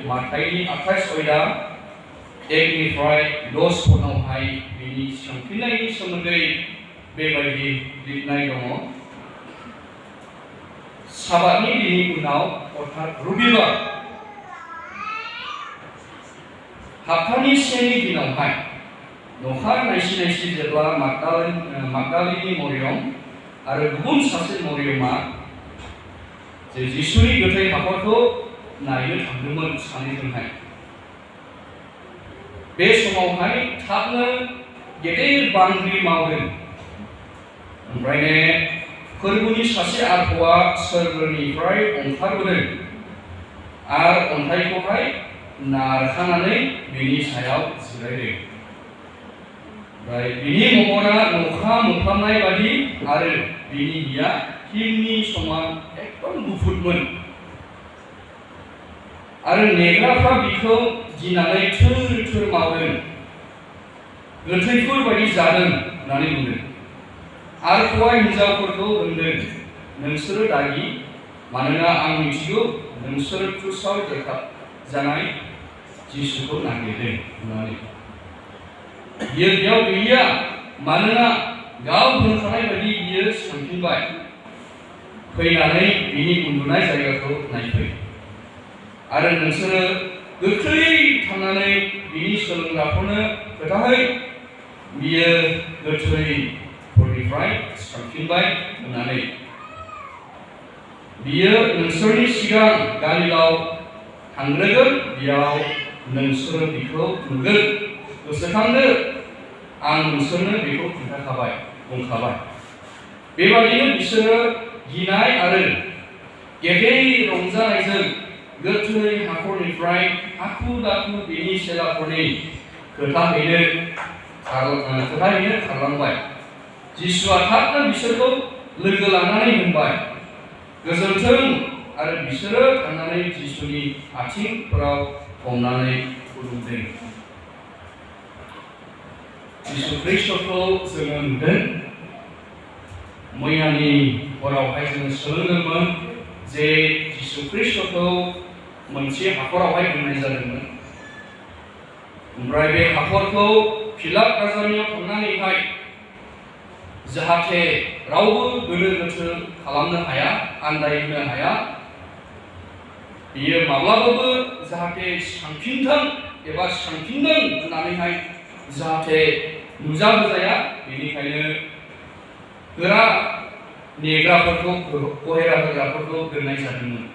माथाइनि 28 अयदा 1निफ्राय 10 फनावहाय बिनि सोंफिननायनि सोमोन्दै बेबायदि लिरनाय दङ। साबातनि दिननि उनाव अर्थात रबिबार हाप्तानि सेनि दिनावहाय न'खा नायसि जेब्ला मागदालिनि मरियम आरो गुबुन सासे मरियमा जे जिसुनि गोथै हाखरखौ नायनो थांदोंमोन सानैजोंहाय, बे समावहाय थाबनो गेदेर बांग्रि मावदों। ओमफ्रायनो फोरबोनि सासे आत्माया सोरगोनिफ्राय ओंखारबोदों आरो अन्थाइखौहाय नारखानानै बिनि सायाव जिरायदों। ओमफ्राय बिनि महरा नखा मोफ्लामनाय बादि आरो बिनि हिया हिमनि समान एकदम गुफुरमोन। आरो नेग्राफ्रा बिखौ गिनानै थोर मावदों, गोथैफोर बायदि जादों होननानै बुंदों। आरो हौवा हिन्जावफोरखौ होनदों, नोंसोरो दागि, मानोना आं मिथिगौ नोंसोर क्रुसाव दोरखार जानाय जिसुखौ नागिरदों होननानै। बियो बेयाव गैया, मानोना गाव बुंखानाय बायदि बियो सानफिनबाय। फैनानै बिनि उन्दुनाय जायगाखौ नायफै आरो नोंसोरो गोख्रै थांनानै बिनि सोलोंग्राफोरनो खोन्थाहै, बियो गोथैफोरनिफ्राय सिखारफिनबाय होननानै। बियो नोंसोरनि सिगां गालिलाव थांग्रोगोन, बेयाव नोंसोरो बिखौ नुगोन। गोसोखांदो, आं नोंसोरनो बेखौ बुंखाबाय। बेबादिनो बिसोरो गिनाय आरो गेदेर रंजानायजों गोथै हाखरनिफ्राय हाखु दाखु बिनि चेलाफोरनि खोथाहैनो खारलांबाय। जिसुआ थाबनो बिसोरखौ लोगो लानानै बुंबाय, गोजोन्थों। आरो बिसोरो थांनानै जिसुनि आथिंफोराव हमनानै खुलुमदों। जिसु ख्रीष्टखौ जोङो नुदों। मैयानि हरावहाय जोङो सोलोंदोंमोन जे जिसु ख्रीष्टखौ मोनसे हाखरावहाय दोननाय जादोंमोन। ओमफ्राय बे हाखरखौ पिलात राजानियाव थांनानैहाय जाहाथे रावबो गोनो गोथो खालामनो हाया, आन्दायहोनो हाया, बियो माब्लाबाबो जाहाथे सांफिनथों एबा सांफिनदों होननानैहाय जाहाथे नुजाहोजाया, बेनिखायनो गोरा नेग्राफोरखौ, पहेरा होग्राफोरखौ दोननाय जादोंमोन।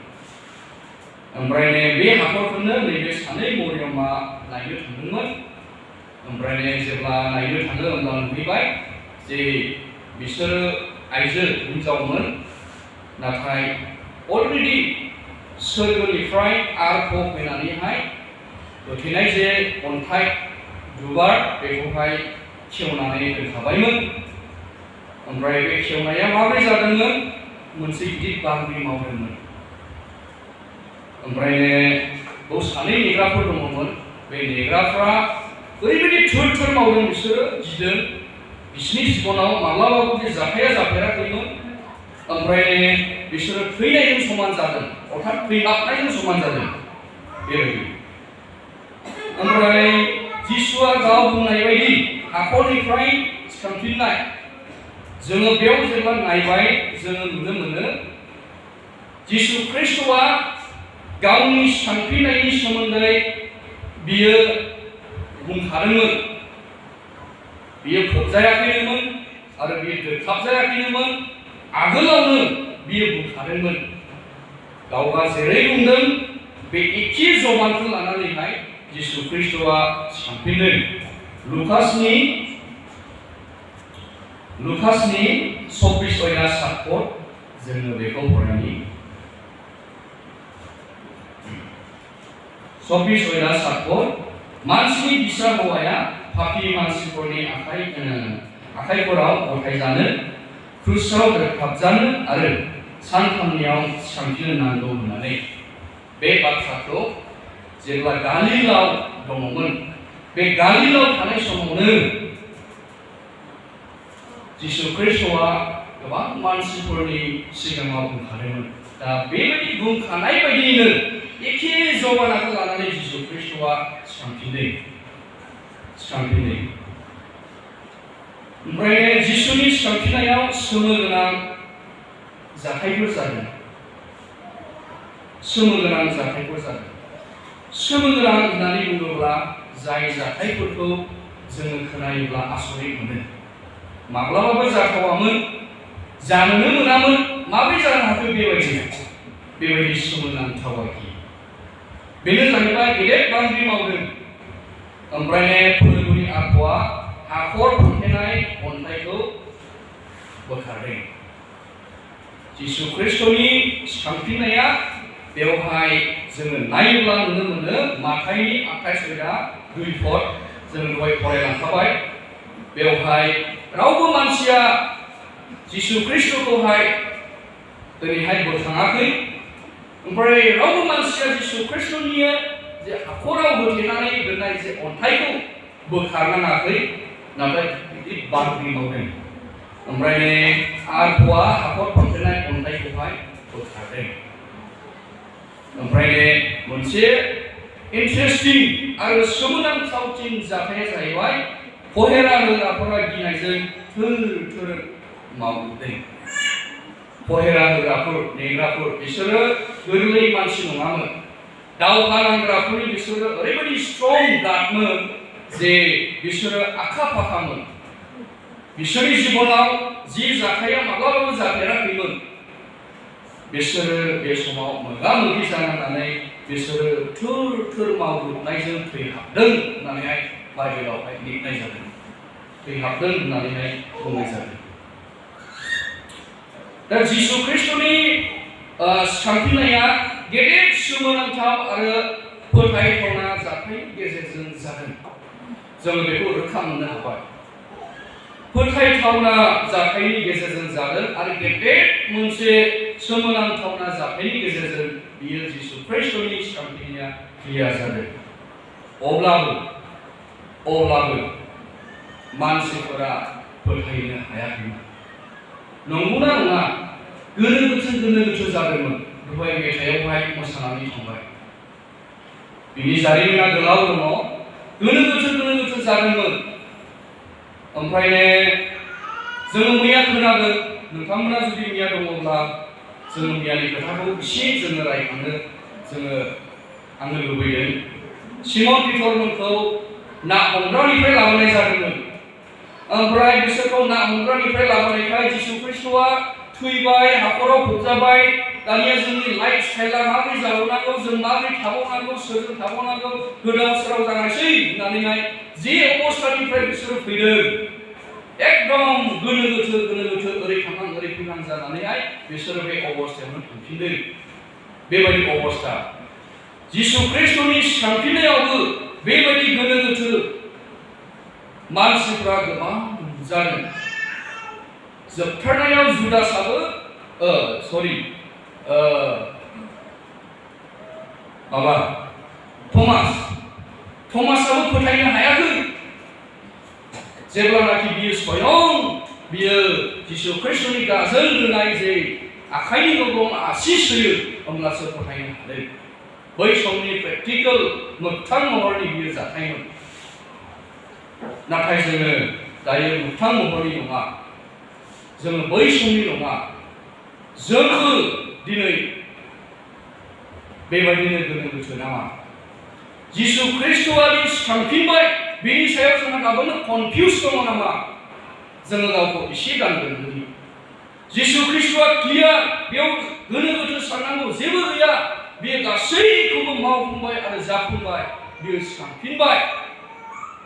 ओमफ्राय बे हाखरखौनो नैबे सानै मरियमा नायनो थांदोंमोन। ओमफ्राय जेब्ला नायनो थाङो होमब्ला नुहैबाय जे बिसोरो आइजो हिन्जावमोन, नाथाय अलरेडि सोरगोनिफ्राय आरखौ फैनानैहाय होथेनाय जे अन्थाइ दुबार बेखौहाय खेवनानै दोनखाबायमोन। ओमफ्राय बे खेवनाया माबोरै जादोंमोन? मोनसे गिदिर बांग्रि मावदोंमोन। ओमफ्राय बेयाव सानै नेग्राफोर दङमोन। बे नेग्राफ्रा ओरैबायदि थोर मावदों, बिसोरो गिदों। बिसोरनि जिबनाव माब्लाबाबो बे जाथाया जाफेराखैमोन। ओमफ्राय बिसोरो थैनायजों समान जादों, अर्थात थैलाबनायजों समान जादों बेबायदि। ओमफ्राय जिसुआ गाव बुंनाय बायदि हाखरनिफ्राय सिखारफिननाय, जोङो बेयाव जेब्ला नायबाय जोङो नुनो मोनो जिसु ख्रीष्टआ गावनि सानफिननायनि सोमोन्दै बियो बुंखादोंमोन। बियो फबजायाखैमोन आरो बियो दोरखाबजायाखैमोन। आगोलावनो बियो बुंखादोंमोन। गावहा जेरै बुंदों बे एखे जमानखौ लानानैहाय जिसु ख्रीष्टआ सानफिनदों। लुकासनि 24:7 जोङो बेखौ फरायनि। 24:7 मानसिनि बिसा हौवाया पापी मानसिफोरनि आखाइफोराव गथायजानो, क्रुसाव दोरखाबजानो आरो सानथामनियाव सिखारफिननो नांगौ होननानै बे बाथ्राखौ जेब्ला गालिलाव दङमोन, बे गालिलाव थानाय समावनो जिसु ख्रीष्टआ गोबां मानसिफोरनि सिगाङाव बुंखादोंमोन। दा बेबायदि बुंखानाय बायदियैनो एखे जौगानायखौ लानानै जिसु ख्रिस्ट'आ सिखांफिनदों। ओमफ्राय जिसुनि सिखांफिननायाव सोमो गोनां जाथायफोर जादों। सोमो गोनां होननानै बुङोब्ला जाय जाथायफोरखौ जोङो खोनायोब्ला आसरित मोनो। माब्लाबाबो जाथावामोन, जानोनो मोनामोन, माबोरै जानो हाखो बेबायदि सोमोनांथाव आरोखि। बेनो जाहैबाय गेदेर बांग्रि मावदों, ओमफ्राय फोरबोनि आबहावा हाखर खुरथेनाय अन्थाइखौ बोखारदों। जिसु ख्रिस्ट'नि सिखांफिननाया बेवहाय जोङो नायोब्ला नुनो मोनो माथाइनि 28:2 जों दहाय फरायलांखाबाय। बेवहाय रावबो मानसिया जिसु ख्रिस्ट'खौहाय दिनैहाय बोखाङाखै। ओमफ्राय रावबो मानसिया जिसु ख्रिस्ट'नि जे हाखराव होथेनानै दोननाय जे अन्थाइखौ बोखारनाङाखै, नाथाय बिदि बांग्रि मावदों। ओमफ्राय आबहावा हाखर खुरथेनाय अन्थाइखौहाय बोखारदों। ओमफ्राय मोनसे इन्टारेस्टिं आरो सोमोनांथावसिन जाथाया जाहैबाय पहेरा होग्राफोरा गिनायजों थोर मावदों। पहेरा होग्राफोर, नेग्राफोर, बिसोरो गोरलै मानसि नङामोन। दावहा नांग्राफोरनि बिसोरो ओरैबायदि स्ट्रं गार्डमोन जे बिसोरो आखा फाखामोन। बिसोरनि जिबनाव जि जाथाया माब्लाबाबो जाफेराखैमोन, बिसोरो बे समाव मोगा मोगि जानानै बिसोरो थोर मावग्लुबनायजों थैहाबदों होननानैहाय बाइबेलावहाय लिरनाय जादों। थैहाबदों होननानैहाय बुंनाय जादों। दा जिसु ख्रिस्ट'नि सिखांफिननाया गेदेर सोमोनांथाव आरो फोथायथावना जाथायनि गेजेरजों जादों। जों बेखौ रोखा मोननो हाबाय। फोथायथावना जाथायनि गेजेरजों जादों आरो गेदेर मोनसे सोमोनांथावना जाथायनि गेजेरजों बियो जिसु ख्रिस्ट'नि सिखांफिननाया क्लियार जादों। अब्लाबो मानसिफोरा फोथायनो हायाखैमोन। नंगौना नङा? गोनो गोथो जादोंमोन। दहाय मेथाइयावहाय मोसानानै थांबाय। बिनि जारिमिना गोलाव दङ। गोनो गोथो जादोंमोन। ओमफ्राय जोङो मैया खोनादों। नोंथांमोना जुदि मैया दङब्ला जोङो मैयानि खोथाखौ एसे जोङो रायखांनो आङो लुबैदों। सिमन पिटरमोनखौ ना हमग्रानिफ्राय लाबोनाय जादोंमोन। ओमफ्राय बिसोरखौ ना हमग्रानिफ्राय लाबोनायखाय जिसु ख्रिस्ट'आ थैबाय, हाखराव फबजाबाय। दानिया जोंनि लाइफ स्टाइला माबोरै जाबावनांगौ, जों माबोरै थाबावनांगौ, सोरजों थाबावनांगौ, गोदाव सोराव जानायसै होननानैहाय जे अबस्थानिफ्राय बिसोरो फैदों, एकदम गोनो गोथो ओरै थांहां ओरै फैहां जानानैहाय बिसोरो बे अबस्थायावनो थांफिनदों। बेबायदि अबस्था जिसु ख्रिस्ट'नि सिखांफिननायावबो बेबायदि गोनो गोथो मानसिफ्रा गोबां जादों। जोबथारनायाव जुदासाबो थमासाबो फोथायनो हायाखै। जेब्लानाखि बियो जिसु ख्रिस्ट'नि गाजोल होनाय जे आखाइनि गब्लं आसि सोयो, होमब्लासो फोथायनो हादों। बै समनि प्रेक्टिकेल मोगथां महरनि बियो जाथायमोन। नाथाय जोङो दायो मोगथां महरनि नङा, जोङो बै समनि नङा। जोंबो दिनै बेबायदिनो गोनो गोथो नामा? जिसु ख्रिस्ट'आ सिखांफिनबाय, बेनि सायाव जोंहा दाबोनो कनफिउस दङ नामा? जोङो गावखौ एसे दानगोन। जिसु ख्रिस्ट'आ क्लियार, बेयाव गोनो गोथो साननांगौ जेबो गैया। बियो गासैखौबो मावफुंबाय आरो जाफुंबाय, बियो सिखांफिनबाय।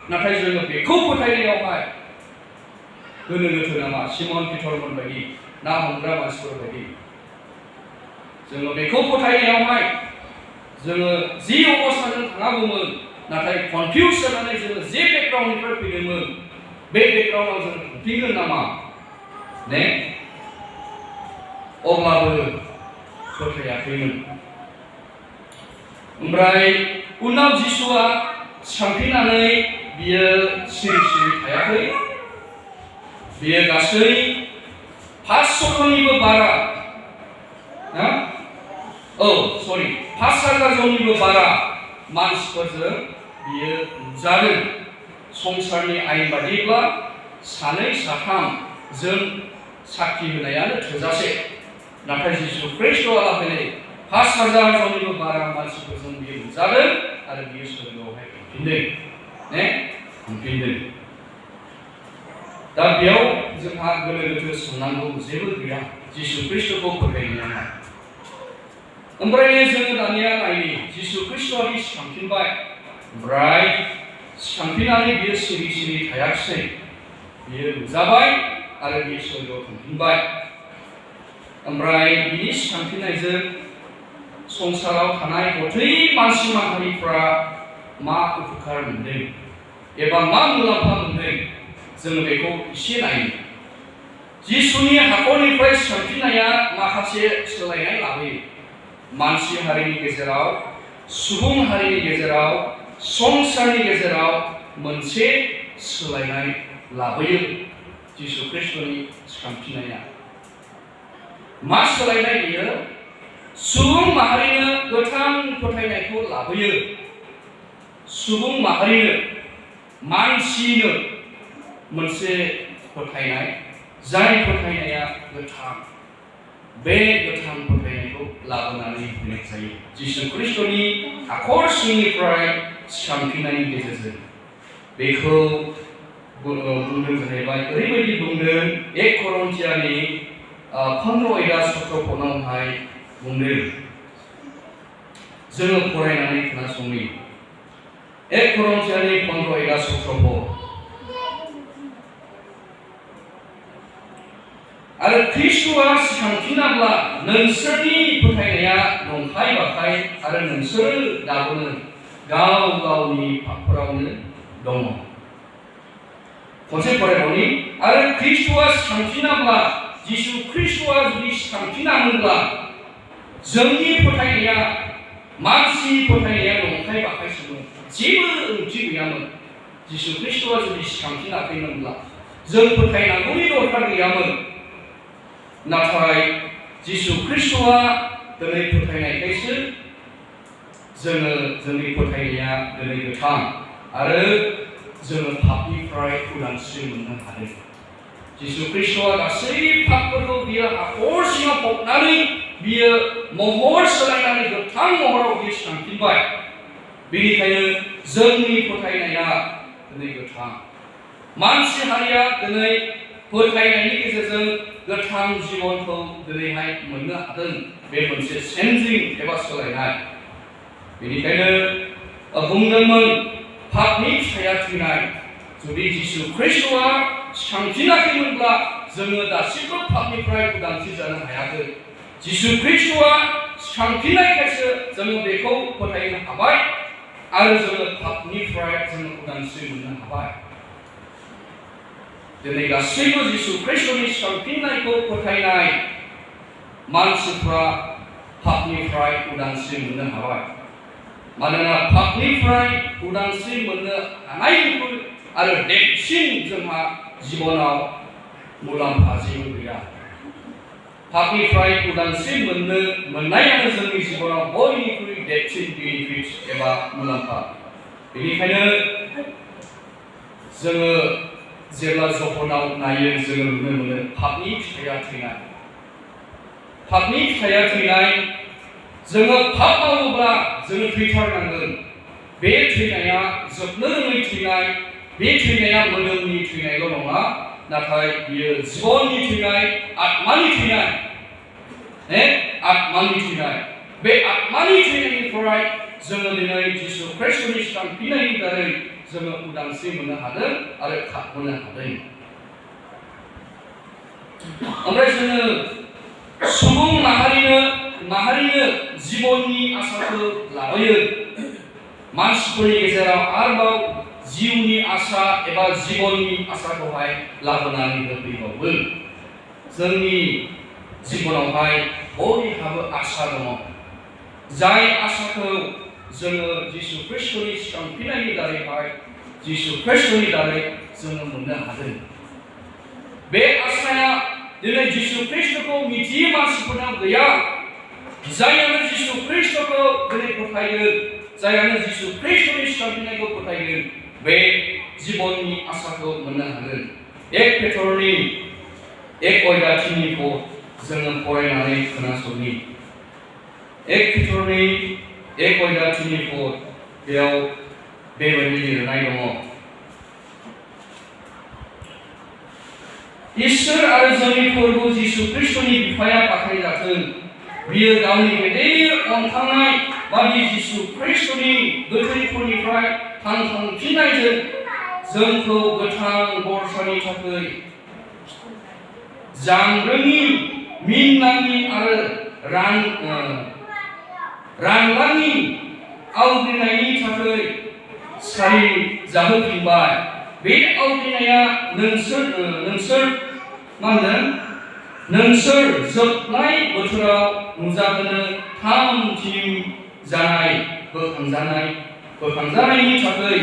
नाथाय जोङो बेखौ फोथायनायावहाय गोनो गोथो नामा? सिमन पिटरमोन बायदि ना हमग्रा मानसिफोर बायदि जोङो बेखौ फोथायनायावहाय जोङो जि अबस्थाजों थाङागौमोन, नाथाय कनफिउस जानानै जोङो जे बेकग्राउन्डनिफ्राय फैदोंमोन, बे बेकग्राउन्डआव जों थांफिनगोन नामा? अब्लाबो फोथायाखैमोन। ओमफ्राय उनाव जिसुआ सिखांफिननानै बियो सिरि थायाखै। बियो गासै 500 जननिबो बारा 파사가 정리고 봐라 만스퍼즈 비에 자는 송살니 아인 바디가 사내 사탐 전 사키 흔하야는 저자세 나팔 지수 크리스토와 앞에 파사가 정리고 봐라 만스퍼즈 비에 자는 아래 비에 소리로 해 빈들 네 빈들 다 배우 जोंहा गोनो गोथो संनांगौ जेबो गैया जिसु ख्रिस्टखौ फोथायनाया ओमफ्राय जोङो दानिया नायनि जिसु ख्रिस्टआदि सिखांफिनबाय ओमफ्राय सिखांफिननानै बियो सिरि सिरि थायाखिसै बियो नुजाबाय आरो बियो सोरगोआव थांफिनबाय ओमफ्राय बिनि सिखांफिननायजों संसाराव थानाय गथै मानसि माहारिफ्रा मा उपकार मोनदों एबा मा मुलाम्फा मोनदों जोङो बेखौ एसे नायनो जिसुनि हाखरनिफ्राय सिखांफिननाया माखासे सोलायनाय लाबोयो मानसि हारिनि गेजेराव सुबुं हारिनि गेजेराव संसारनि गेजेराव मोनसे सोलायनाय लाबोयो जिसु ख्रिस्टनि सिखांफिननाया मा सोलायनाय बियो सुबुं माहारिनो गोथां फोथायनायखौ लाबोयो सुबुं माहारिनो मानसिनो मोनसे फोथायनाय जाय फोथायनाया गोथां बे गोथां फोथायनायखौ लाबोनानै होनाय जायो जिसु ख्रिस्टनि हाखर सिंनिफ्राय सिखांफिननायनि गेजेरजों बेखौ बुंदों जाहैबाय ओरैबायदि बुंदों 1 करन्थियानि 15 आयदा 17 पनावहाय बुंदों जोङो फरायनानै खोनासङो 1 करन्थियानि 15 आयदा 17 पन आरो ख्रिस्टआ सिखांफिनाब्ला नोंसोरनि फोथायनाया नंखाय बाखाय आरो नोंसोर दाबोनो गाव गावनि पापफोरावनो दङ खनसे फरायबावनि आरो ख्रिस्टआ सिखांफिनाब्ला जिसु ख्रिस्टआ जुदि सिखांफिनामोनब्ला जोंनि फोथायनाया मानसिनि फोथायनाया नंखाय बाखायसोमोन जेबो ओंथि गैयामोन जिसु ख्रिस्टआ जुदि सिखांफिनाखैमोनब्ला जों फोथायनांगौनि दरकार गैयामोन नाथाय जिसु ख्रिस्टआ दिनै फोथायनायखायसो जोङो जोंनि फोथायनाया दिनै गोथां आरो जोङो पापनिफ्राय उदांस्रि मोननो हादों जिसु ख्रिस्टआ गासै पापफोरखौ बियो हाखर सिङाव फबनानै बियो महर सोलायनानै गोथां महराव बियो सिखांफिनबाय बेनिखायनो जोंनि फोथायनाया दिनै गोथां मानसि हारिया दिनै फोथायनायनि गेजेरजों गोथां जिबनखौ दिनैहाय मोननो हादों बे मोनसे चेन्जिं एबा सोलायनाय बेनिखायनो बुंदोंमोन पापनि फिथाइया थैनाय जुदि जिसु ख्रिस्टआ सिखांफिनाखैमोनब्ला जोङो दासिमबो पापनिफ्राय उदांस्रि जानो हायाखै जिसु ख्रिस्टआ सिखांफिननायखायसो जोङो बेखौ फोथायनो हाबाय आरो जोङो पापनिफ्राय जोङो उदांस्रि मोननो हाबाय दिनै गासैबो जिसु ख्रिस्टनि सिखांफिननायखौ फोथायनाय मानसिफ्रा पापनिफ्राय उदांस्रि मोननो हाबाय मानोना पापनिफ्राय उदांस्रि मोननो हानायनिख्रुइ आरो देरसिन जोंहा जिबनाव मुलाम्फा जेबो गैया पापनिफ्राय उदांस्रि मोननायानो जोंनि जिबनाव बयनिख्रुइ देरसिन बेनिफिट एबा मुलाम्फा बेनिखायनो जोङो जेब्ला जहनाव नायो जोङो नुनो मोनो पापनि फिथाइया थैनाय जोङो पाप मावोब्ला जोङो थैथारनांगोन बे थैनाया जोबनो रोङै थैनाय बे थैनाया मोदोमनि थैनायल' नङा नाथाय बियो जिबननि थैनाय आत्मानि थैनाय बे आत्मानि थैनायनिफ्राय जोङो दिनै जिसु ख्रिस्टनि सिखांफिननायनि दारै जोङो उदांस्रि मोननो हादों आरो खारग'नो हादों ओमफ्राय जोङो सुबुं माहारिनो जिबननि आसाखौ लाबोयो मानसिफोरनि गेजेराव आरोबाव जिउनि आसा एबा जिबननि आसाखौहाय लाबोनानै होफैबावो जोंनि जिबनावहाय बयहाबो आसा दङ जाय आसाखौ जोङो जिसु ख्रिस्टनि सिखांफिननायनि दारैहाय जिसु ख्रिस्टनि दारै जोङो मोननो हादों बे आसाया दिनै जिसु ख्रिस्टखौ मिथियै मानसिफोरनाव गैया जायनो जिसु ख्रिस्टखौ दिनै फोथायगोन, जायनो जिसु ख्रिस्टनि सिखांफिननायखौ फोथायगोन, बे जिबननि आसाखौ मोननो हागोन। 1 पेट्रनि 1 अध्याय 3निखौ जोङो फरायनानै खोनासंनि। 1 पेट्रनि 1 अध्याय 3निखौ बेयाव बेबायदि लिरनाय दङ। इसोर आरो जोंनि प्रभु जिसु ख्रिस्टनि बिफाया बाख्नायजाथों। बियो गावनि गेदेर अनखांनाय बादि जिसु ख्रिस्टनि गोथैफोरनिफ्राय थांखांफिननायजों जोंखौ गोथां बरसानि थाखाय जांग्रोनि, मिननाङि आरो रानलाङि आवग्रिनायनि थाखाय सारि जाहोफिनबाय। बे आवग्रिनाया नोंसोर जोबनाय बोथोराव नुजाहोनो थाम-थिम जानाय बोखांजानायनि थाखाय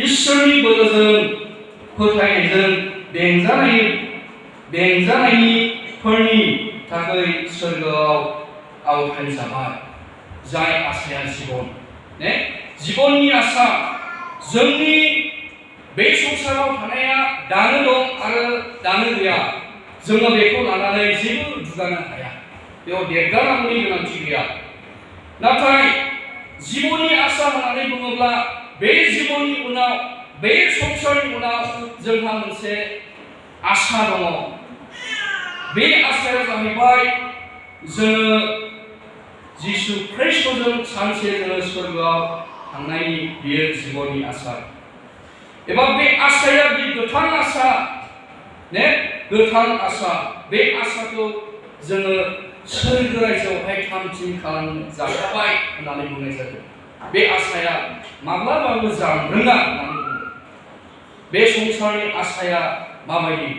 इसोरनि बोलोजों फोथायनायजों बेंजानायफोरनि थाखाय सोरगोआव आवथायजाबाय। जाय आसाया जिबननि आसा। जोंनि बे संसाराव थानाया दानो दं आरो दानो गैया। जोङो बेखौ लानानै जेबो दुगानो हाया। बेयाव देरगानांगौनि गोनांथि गैया। नाथाय जिबननि आसा होननानै बुङोब्ला बे जिबननि उनाव, बे संसारनि उनाव जोंहा मोनसे आसा दङ। बे आसाया जाहैबाय जोङो जिसु ख्रिस्टजों सानसे जोङो स्वर्गआव थांनायनि, बेयो जिबननि आसा। एबा बे आसाया बे गोथां आसा, गोथां आसा। बे आसाखौ जोङो सोरगो रायजोआवहाय थाम-थिम खालामजाबाय होननानै बुंनाय जादों। बे आसाया माब्लाबाबो जामरोङा होननानै बुङो। बे संसारनि आसाया माबायदि,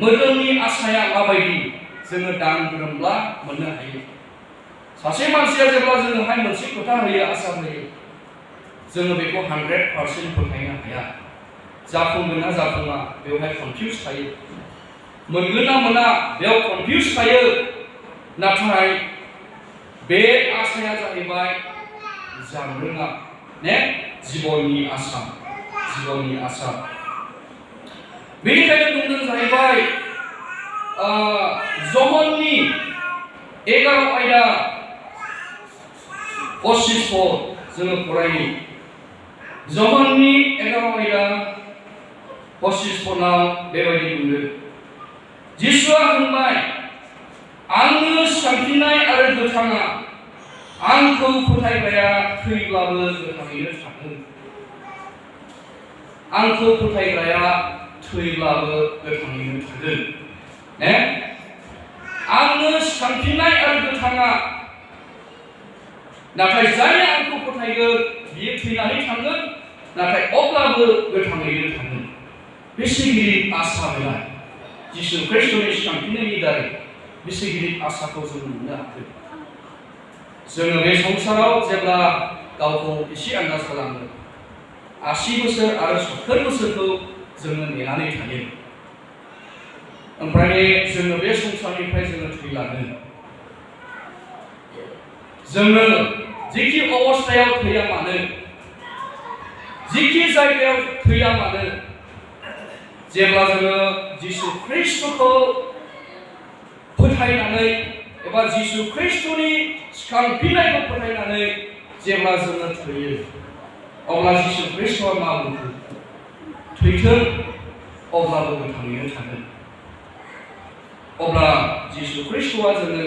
मोदोमनि आसाया माबायदि, जोङो दान धोरोमब्ला मोननो हायो। सासे मानसिया जेब्ला जोंनोहाय मोनसे खोथा होयो, आसा होयो, जोङो बेखौ 100% फोथायनो हाया। जाफुंगोन ना जाफुङा बेवहाय कनफिउस थायो। मोनगोन ना मोना बेयाव कनफिउस थायो। नाथाय बे आसाया जाहैबाय जामरोङा, जिबननि आसा। बेनिखायनो बुंदों जाहैबाय जहननि 11 आयदा 25 जोङो फरायनि। जहननि 11 आयदा 25 बेबायदि बुंदों। जिसुआ होनबाय, आंनो सिखांफिननाय आरो गोथाङा। आंखौ फोथायग्राया थैब्लाबो गोथाङैनो थागोन। आंखौ फोथायग्राया थैब्लाबो गोथाङैनो थागोन। आंनो सिखांफिननाय आरो गोथाङा। नाथाय जाय आंखौ फोथायगोन बियो थैनानै थांगोन, नाथाय अब्लाबो गोथाङैनो थागोन। बेसे गिदिर आसा बेलाय, जिसु ख्रिस्टनि सिखांफिननायनि दारै बेसे गिदिर आसाखौ जों मोननो हागोन। जोङो बे संसाराव जेब्ला गावखौ एसे आन्दाज खालामो, 80 बोसोर आरो 70 बोसोरखौ जोङो नेनानै थायो। ओमफ्राय जोङो बे संसारनिफ्राय जोङो थैलाङो। जोङो जिखि अबस्थायाव थैया मानो, जिखि जायगायाव थैया मानो, जेब्ला जोङो जिसु ख्रिस्टखौ फोथायनानै एबा जिसु ख्रिस्टनि सिखांफिननायखौ फोथायनानै जेब्ला जोङो थैयो, अब्ला जिसु ख्रिस्टआ मा बुङो? थैथों, अब्लाबो गोथाङैनो थागोन। अब्ला जिसु ख्रिस्टआ जोङो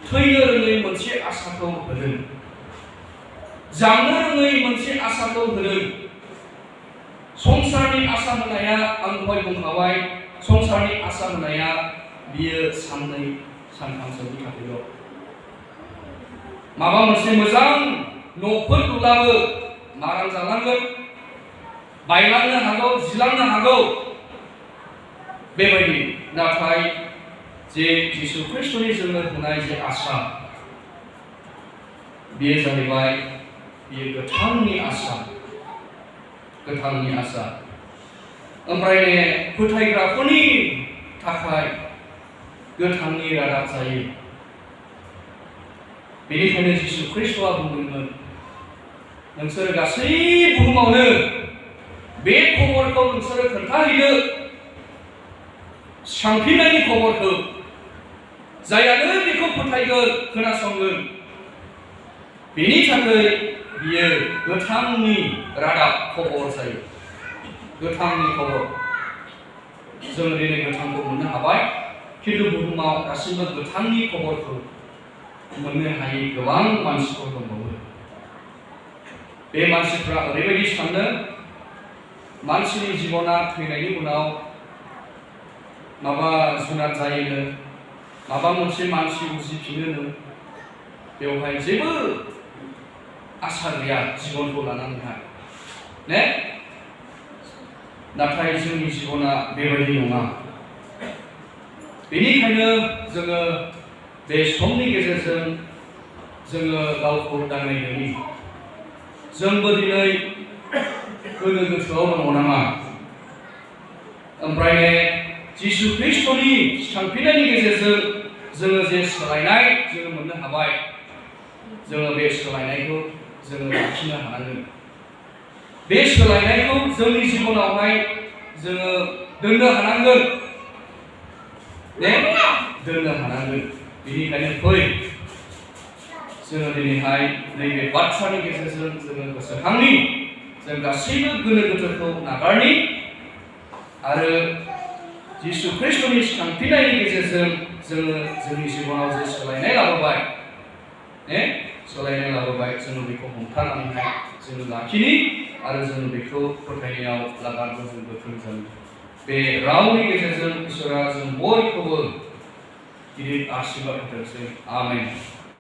थैनो रोङै मोनसे आसाखौ होदों, जानो रोङै मोनसे आसाखौ होदों। संसारनि आसा होनाया, आं दहाय बुंखाबाय, संसारनि आसा होनाया बियो 2 सानथामसोनि थाखायल'। माबा मोनसे मोजां न'फोर लुब्लाबो माराम जालांगोन, बायलांनो हागौ, जिलांनो हागौ, बेबायदि। नाथाय जे जिसु ख्रिस्टनि जोंनो होनाय जे आसा, बेयो जाहैबाय, बेयो गोथांनि आसा। ओमफ्राय फोथायग्राफोरनि थाखाय गोथांनि रादाब जायो। बेनिखायनो जिसु खृष्टआ बुंदोंमोन नोंसोरो गासै बुहुमावनो बे खबरखौ नोंसोरो खोन्थाहैदो सांफिननायनि खबरखौ जायानो बेखौ फोथायगोन खोनासंगोन बेनि थाखाय बियो गोथांनि रादाब खबर जायो गोथांनि खबर जों दिनै गोथांखौ मोननो हाबाय खिन्थु बुहुमाव दासिमबो गोथांनि खबरखौ मोननो हायै गोबां मानसिफोर दंबावो बे मानसिफ्रा ओरैबायदि सानो मानसिनि जिबना थैनायनि उनाव माबा जुनाद जायोनो माबा मोनसे मानसि उजिफिनोनो बेवहाय जेबो आसा गैया जिबनखौ लानानैहाय ने नाथाय जोंनि जिबना बेबायदि नङा बेनिखायनो जोङो बे समनि गेजेरजों जोङो गावखौ दांनायनि जोंबो दिनै गोनो गोथोआव दङ नामा ओमफ्राय जिसु खृष्टनि थांफिननायनि गेजेरजों जोङो जे सोलायनाय जोङो मोननो हाबाय जोङो बे सोलायनायखौ जोङो लाखिनो हानांगोन बे सोलायनायखौ जोंनि जिबनावहाय जोङो दोननो हानांगोन ने दोननो हानांगोन बेनिखायनो फै जोङो दिनैहाय नैबे बाथ्रानि गेजेरजों जोङो गोसोखांनि जों गासैबो गोनो गोथोखौ नागारनि आरो जिसु खृष्टनि थांफिननायनि गेजेरजों जोङो जोंनि जिबनाव जे सोलायनाय लाबोबाय ने सोलायनाय लाबोबाय जोङो बेखौ हमथानानैहाय जोङो लाखिनि आरो जोङो बेखौ फोथायनायाव लागानो जों गोख्रों जानो बे रावनि गेजेरजों इसोरा जों बयखौबो गिदिर आशीर्बाद होथोंसै आमेन।